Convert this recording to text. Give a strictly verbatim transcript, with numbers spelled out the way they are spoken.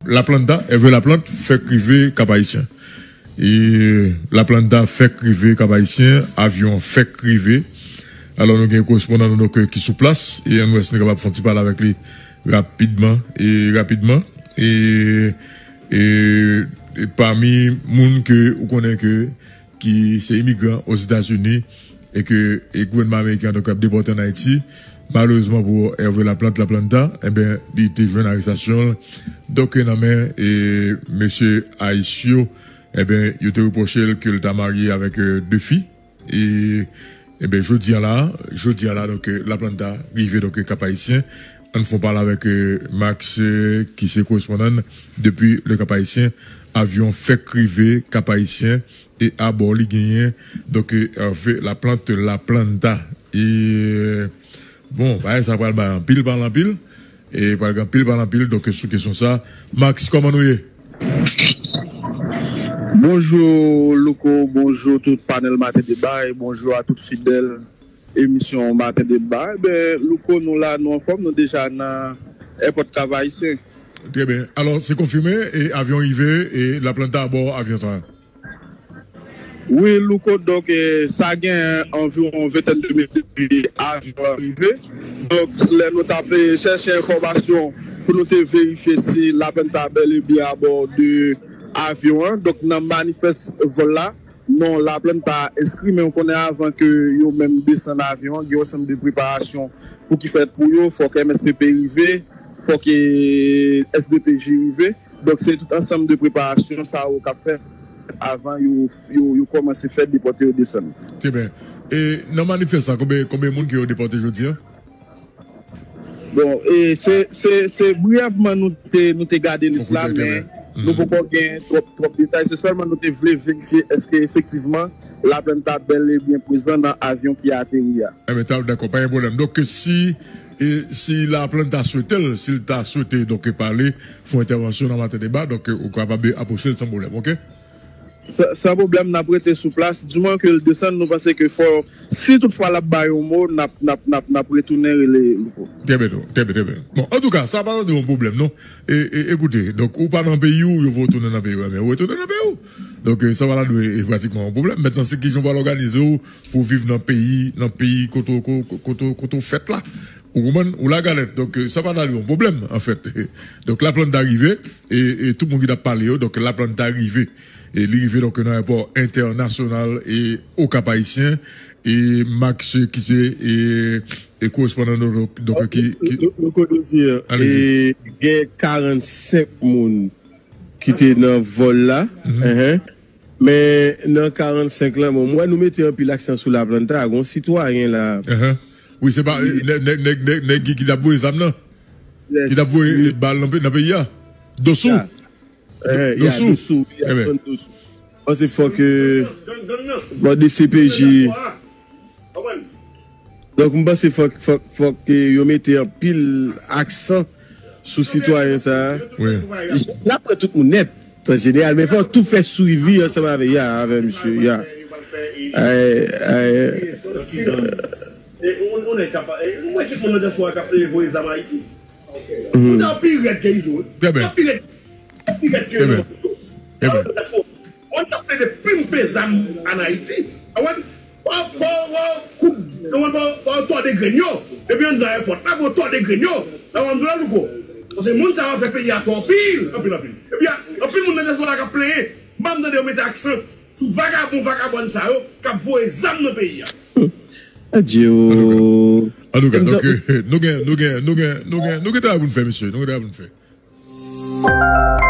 Laplanta, Hervé Laplante fèk rive Kap Ayisyen. E Laplanta fèk rive Kap Ayisyen, avyon an fèk rive. Alò, nou gen korespondan nou donk, ki sou plas, e ann wè si nou kapab fè yon ti pale avèk li rapidman, e rapidman. E, e, e pami moun ke ou konnen ke ki se imigran Ozetazini e ke e gouvènman ameriken an donk ap depòte ann Ayiti. Malerezman pou Hervé Laplante, Laplanta, enben, li te jwenn arestasyon l donk nan men e mesye ICE yo. Enben, yo te repwoche l ke l ta marye avèk e de fi. E, enben, jodi a la, jodi a la, donk, e, Laplanta rive, donk, Kap Ayisyen. Ann fè yon pale avèk e Max, e, ki se korespondan n depi le Kap Ayisyen. Avyon fèk rive Kap Ayisyen e abò li genyen, donk, e, Hervé Laplante, Laplanta. E, bon, bagay sa pral bay anpil pale anpil. E pral gen anpil pale anpil, donk, sou kesyon sa. Max, kòman nou ye? Bonjou Louko, bonjou tout panèl Maten Deba e bonjou a tout fidèl emisyon Maten Deba. Enben, Louko, nou la, nou anfòm, nou deja nan èpòt Kap Ayisyen. Trè byen. Alò, se konfime, e avyon rive, e Laplanta abò avyon sa. Wi, Louko, donk, e, sa gen anviwon ventèn de minit depi avyon an rive. Donk, lè nou t ap e, chèche enfòmasyon pou nou te verifye si Laplanta bèl e byen abò de avyon an. Donk, nan manifès vòl la, non Laplanta pa enskri, men ou konnen avan ke yo menm desann avyon an, gen yon ansanm de preparasyon pou ki fèt pou yo, fòk MSPP rive, fòk e, SDPJ rive. Donk, se tout ansanm de preparasyon sa yo k ap fèt avan yo, yo, yo kòmanse fè depòte yo desann. Trè byen. E nan manifès la, konbyen, konbyen moun ke yo depòte jodi a? Bon, e se, se, se briyèvman nou te, nou te gade lis la, men nou poko gen twòp, twòp detay. Se sèlman nou te vle verifye èske efektivman Laplanta bèl e byen prezan nan avyon ki ateri a. Enben, ta, dakò, pa gen pwoblèm. Donk, si, e, si Laplanta swete l, si l ta swete, donk, pale, fè yon entèvansyon nan Maten Deba, donk, ou kapab apwoche l san pwoblèm, oke? San, san pwoblèm, n ap rete sou plas. Di moman ke l desann, nou panse ke fò, si toutfwa l ap bay yon mo, n ap, n ap, n ap, n ap retounen rele Louko. Trè byen, tou. Trè byen, trè byen. Bon, antouka, sa pa tande yon pwoblèm, non. E, e, ekoute, donk, ou pa nan peyi w, yo fè w tounen nan peyi w, men ou retounen nan peyi w. Donk, e, sa pa ta dwe, e, pratikman yon pwoblèm. Mentnan, se kijan w pral òganize w pou w viv nan peyi, nan peyi kote, kote, kote, kote w fèt la. Ou konprann? Ou la galèt. Donk, e, sa pa ta dwe yon pwoblèm, anfèt. Donk, Laplanta rive, e, e tout moun ki t ap pale yo, donk, Laplanta rive. E li rive, donk, nan ayewopò entènasyonal e o Kap Ayisyen. E Max, ki se, e, e korespondan nou, donk, donk, ki, ki... Louko Désir, e gen karannsenk moun ki te nan vòl la. Enhen. Men nan karannsenk lan, bon, m wè nou mete anpil aksan sou Laplanta, gon sitwayen la. Wi, se pa nèg, nèg, nèg, nèg, nèg ki, ki t ap voye zam nan. Ki t ap voye bal nan, nan peyi a. Dosou. Dosou. Dosou. Panse fòk, fòk DCPJ. Donk, m panse fòk, fòk, fòk yo mete anpil aksan sou sitwayen sa a. L ap pran tout moun nèt, an jeneral, men fòk tou fè swivi ansanm avè, ya, avè misye, ya. E ou, ou nèg k ap, e ou wè tout moun nan dyaspora k ap leve voye zam Ayiti. Ou ta pi rèd ke Izo, wi. Ou ta pi rèd, pi rèd ke yo. Alò, dyaspora, moun k ap plede pimpe zam ann Ayiti, w konprann? Fò, fò, fò, kout, w konprann? Fò, fò tòde grenn yo. Depi anndan èpòt la, pou yo tòde grenn yo. Nan mwen m di w la, Louko. Paske moun sa yo fè peyi a twò anpil, anpil, anpil. Epi, anpil moun nan dyaspora k ap plenyen. M pa janm tande yo mete aksan sou vagabon, vagabòn sa yo k ap voye zam nan peyi a. Adye o. Antouka, donk, nou gen, nou gen, nou gen, nou gen, nou gen, nou gen travay pou n fè, mesye. Nou gen travay pou n fè.